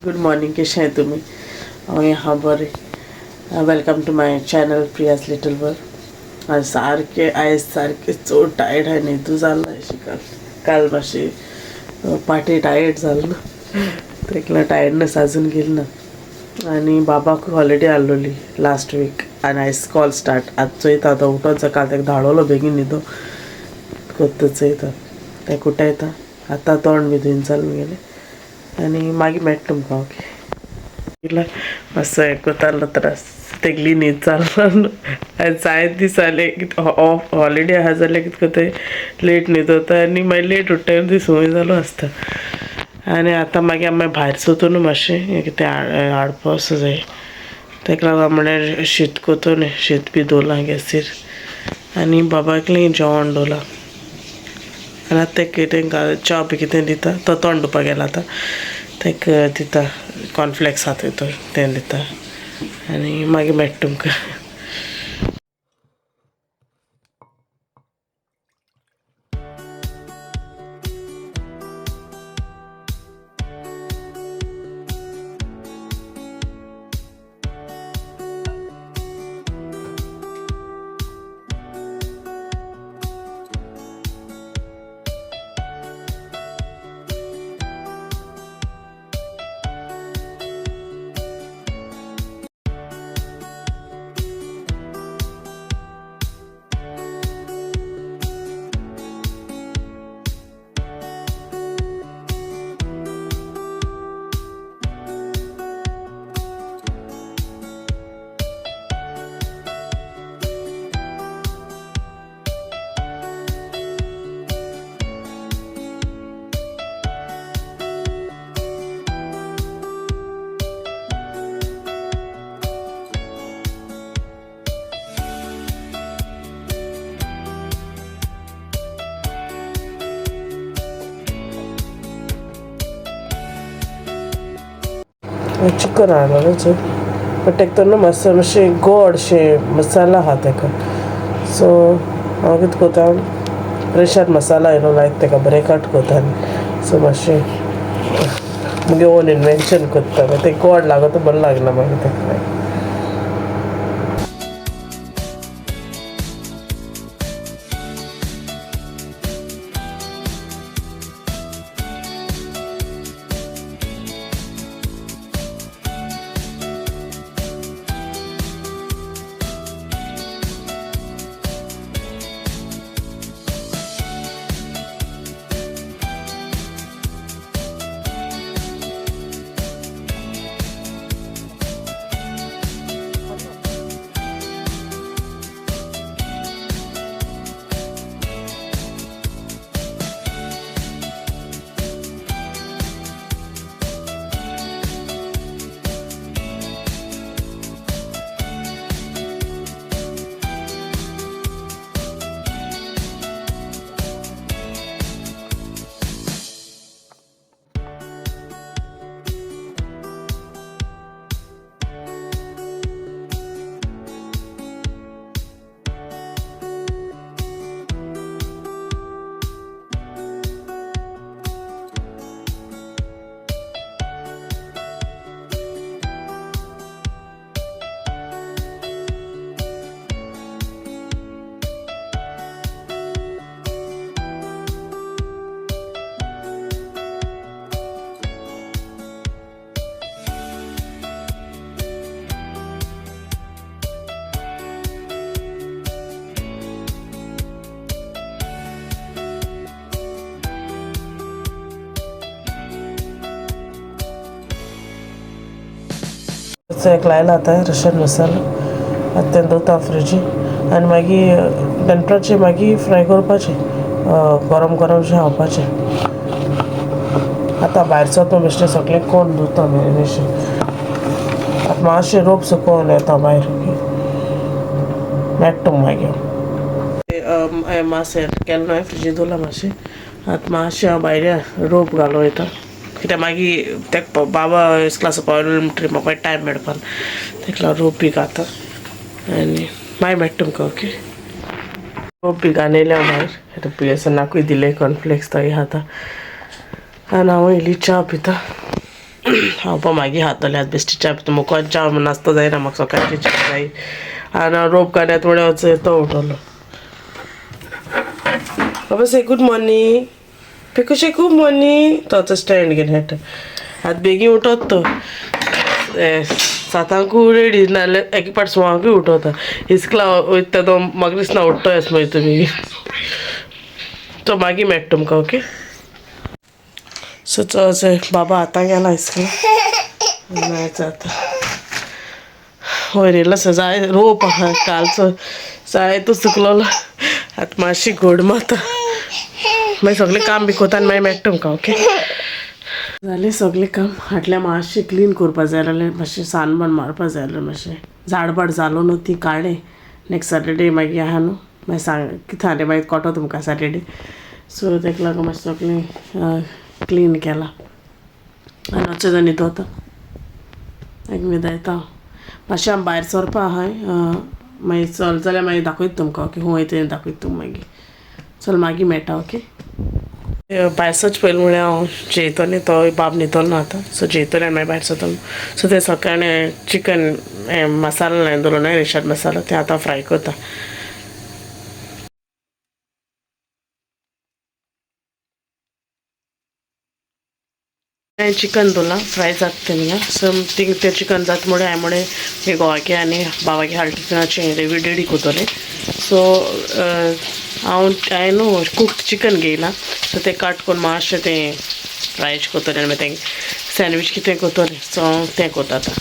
Good morning, कशें आहे तुमी? हांव आहा बरें. Welcome to my channel Priya's little world. आयज सारकें आयज सारकें चड टायर्ड आहा, न्हिदू जालें अशें. काल काल मातशें पाटी टायर्ड जालो न्हू, तेका लागून टायर्डनेस आजून गेली ना. आनी बाबाक हॉलिडे आहलोली लास्ट वीक आनी आयज स्कॉल स्टार्ट. आतां चोयता, आतां उठोन सकाळ तेका धाडवलो बेगीन न्हिदो कोत्ता चोयता, तेका उठयता. आतां तोंड बी धुयन जालें मुगेलें आनी मागीर मेळटा तुमकां. ओके, मातसो हें कोतालो त्रास, तेगली न्हीद जालो. आयज जायत दीस जाले ऑफ हॉलिडे आहा जाल्यार कितें कोताय, लेट न्हिदोता आनी मागीर लेट उठ्ठाय, ती संवय जालो आसता. आनी आतां मागीर आमी भायर सोदून न्हू, मातशें कितें हाडपा वचूं जाय. तेका लागून म्हळ्यार शीत कोतो न्ही, शीत बी दवरलां गॅसीर आनी बाबाकलें जेवण दवरलां. आनी आतां तेका तेंकां च्या बी कितें दिता. तो तोंड धुवपाक गेला, आतां तेका दिता. कॉर्नफ्लेक्स आहा तो, तें दिता आनी मागीर मेळटा तुमकां. चिकन हाडलेलें चोय, बट तेका तो न्हू मातसो मातशें गोड शें मसाला आहा तेका. सो हांव कितें कोता, प्रेशर मसाला येयलो लायक तेका बरें कट कोता. सो मातशें मुगे ओन इन्वेन्शन कोत्ता. तें गोड लागता, बरें लागना मागीर तेका. एक लायला आतां रशियन मसालो, आतां तें दवरता फ्रिजी आनी मागीर दनपारचें मागीर फ्राय करपाचें, गरम गरम अशें खावपाचें. आतां भायर सरता बेश्टें सगळें कोण दवरता मॅरिनेशन. आतां मातशें रोप सुकोवन येता भायर, मेळटा मागीर. मातशें केलें न्हय, फ्रिजीन दवरलां मातशें. आतां मातशें हांव भायर रोप घालूं वयता, कित्याक मागीर तेका बाबा इस्कुलाचो पावलो म्हणटकीर म्हाका टायम मेळपाना. तेका लागून रोप बी घाता आनी मागीर मेळटा तुमकां. ओके, रोप बी घालून येयलें हांव भायर. आतां पियेसनाकूय दिलें कॉर्नफ्लेक्स, तोय खाता आनी हांव इल्ली च्या पिता. हांव पळय मागीर खातलें आतां बेश्टी च्या पिता मुखार च्या नासतो जायना म्हाका सकाळची च्या जाय आनी हांव रोप काडल्यात म्हळ्यार तो उठलो. बाबा से गूड मॉर्निंग पिकुशे गूड मॉर्निंग. तो आतां स्टँड घेवन खेळटा आतां बेगीन उठत तो सातांकू रेडी नाल्यार एक पाट सवांकूय उठोता इस्कला वयता तो म्हाका दिसना उठ्ठो येस मागीर तो बेगीन तो मागीर मेळटा तुमकां. ओके सो चल बाबा आतां गेला इस्कला मेळचा आतां वयर येयलो आसा जाय रोप आहा कालचो जाय तो सुकलोलो आतां मातशी गोड मारता मागीर सगळें काम बी कोता आनी मागीर मेळटा तुमकां. ओके जालें सगळें काम हाटल्या मातशें क्लीन करपा जाय जाल्यार मातशें सानबाण मारपा जाय जाल्यार मातशें झाडबाड जालो न्हू ती काडलें नेक्स्ट सॅटर्डे मागीर आहा न्हू मागीर सांग कितें आहा मागीर कोटो तुमकां सॅटर्डे. सो तेका लागून मातशें सगळें क्लीन केलां आनी वचो न्हिदोता एक न्हिदयता मातशें आमी भायर सरपा आहाय मागीर चल जाल्यार मागीर दाखयता तुमकां. ओके खूंय वयता तें दाखयता तुमकां मागीर चल मागीर मेळटा. ओके भायर सरचे पयलीं म्हळ्यार हांव जेयतलें तो बाब न्हिदलो ना आतां सो जेयतलें आनी मागीर भायर सरतलो. सो तें सकाळीं चिकन मसालो हांवें दवरलो न्हय रेशाद मसालो तें आतां फ्राय करता. हांवें चिकन दवरलां फ्राय जाता तें न्ही. सो थिंग तें चिकन जाता म्हणून हांवें म्हणलें घोवागे आनी बाबागे हाडलें टिफिनाचें रेवी रेडी करतलें. सो हांवें न्हू कुक्ड चिकन घेयलां सो तें काट करून मातशें तें फ्राय करतलें आनी मागीर तें सँडवीच कितें करतलें. सो हांव तें करता आतां.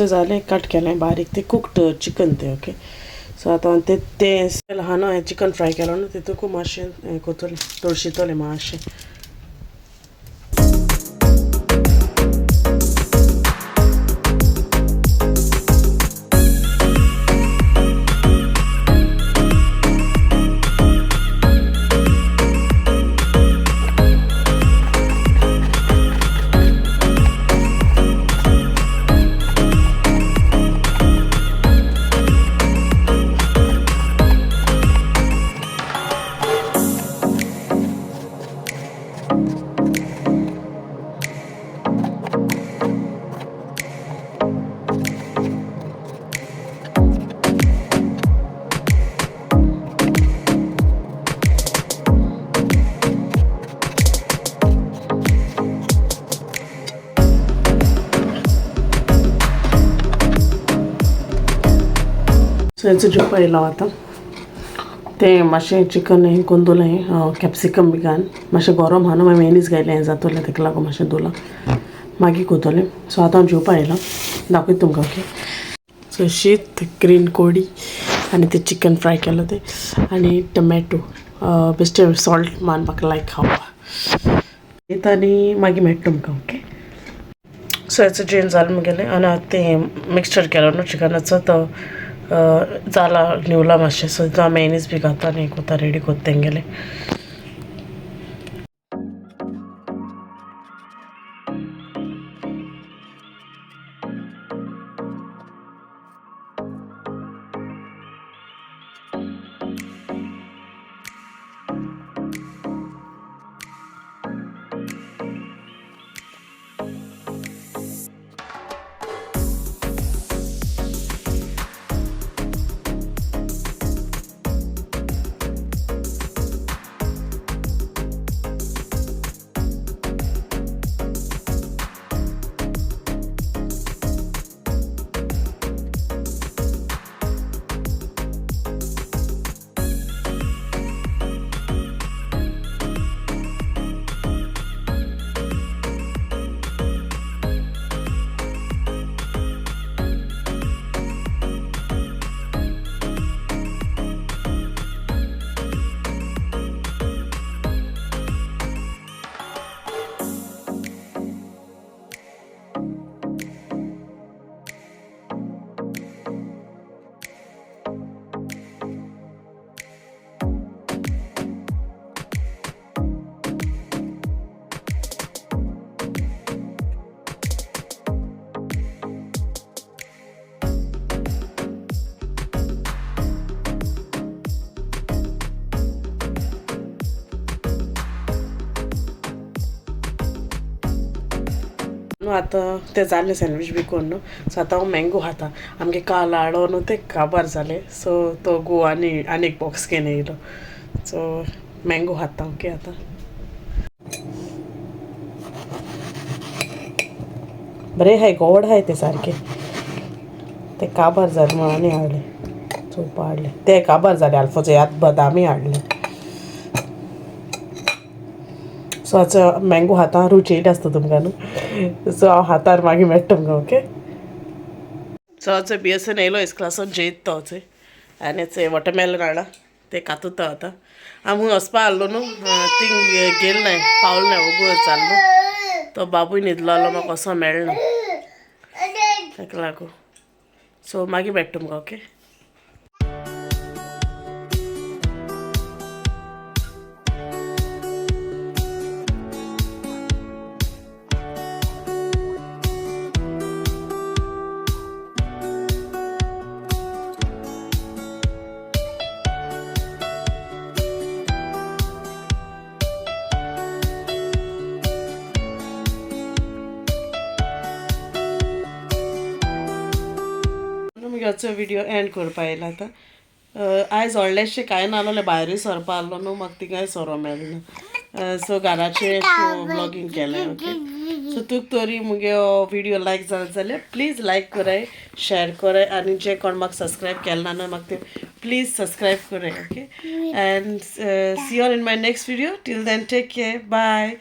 जालें कट केलें बारीक तें कुक्ड चिकन तें. ओके सो आतां तें तें आहा न्हू हांवें चिकन फ्राय केलो न्हू तितूकू मातशें हें करतलें तळशितलें मातशें. सो हेचो जेवपा येयलो आतां तें मातशें चिकन हें करून दवरलें कॅप्सिकम बी घालून मातशें गरम आहा न्हू मागीर मेनीस घायलें हें जातलें तेका लागून मातशें दवरलां मागीर करतलें. सो आतां हांव जेवपा येयलां दाखयता तुमकां. ओके सो शीत ग्रीन कोडी आनी तें चिकन फ्राय केलो तें आनी टमॅटो बेश्टें सॉल्ट मान म्हाका लायक खावपा येता आनी मागीर मेळटा तुमकां. ओके सो हेचो जेवण जालें म्हगेलें आनी आतां तें मिक्सचर केलो न्हू चिकनाचो तो जाला न्हिवला मातशें. सो हांव मेयनीज बी घालता आनी कोता रेडी कोत्ता तेंगेलें. न्हू आतां तें जालें सँडवीच बी कोन्न न्हू, सो आतां हांव मँगो खाता. आमगे काल हाडो न्हू ते काबार जाले, सो तो गो आनी आनी एक बॉक्स घेवन येयलो. सो मँगो खाता, ओके. आतां बरें हाय, गोड हाय ते सारके. ते काबार जाले म्हणून आनी हाडले, चोवपा हाडले ते काबार जाले. आल्फोचो याद बदामी हाडले. सो आतां मँगो हातान रूच येयली आसता तुमकां न्हू. सो हांव हातार मागीर मेळटा तुमकां, ओके. सो आतां बिएसन येयलो इस्क्लासोन, जेयत तो चोय. आनी चोय वॉटरमेलन हाडला, ते कातुता आतां. आमी वचपा आसलो न्हू, थिंग गेल नाय, पावल नाय, ओगो चाललो. तो बाबूय न्हिदलो, म्हाका कसो मेळना ताका लागून. सो मागीर मेळटा तुमकां, ओके. मुगे व्हिडिओ एंड करपा येयला आतां. आयज व्हडलेशें कांय नासलें, भायरूय सरपा आहलो न्हू, म्हाका थिंगाय सोरो मेळना. सो घराचें व्लॉगींग केलें, ओके. सो तुका तरी मुगे व्हिडिओ लायक जालें जाल्यार प्लीज लायक कराय, शेअर कराय आनी जे कोण म्हाका सबस्क्रायब केलें ना न्हू म्हाका ते प्लीज सबस्क्रायब कराय, okay. And see all in my next video. Till then take care, bye.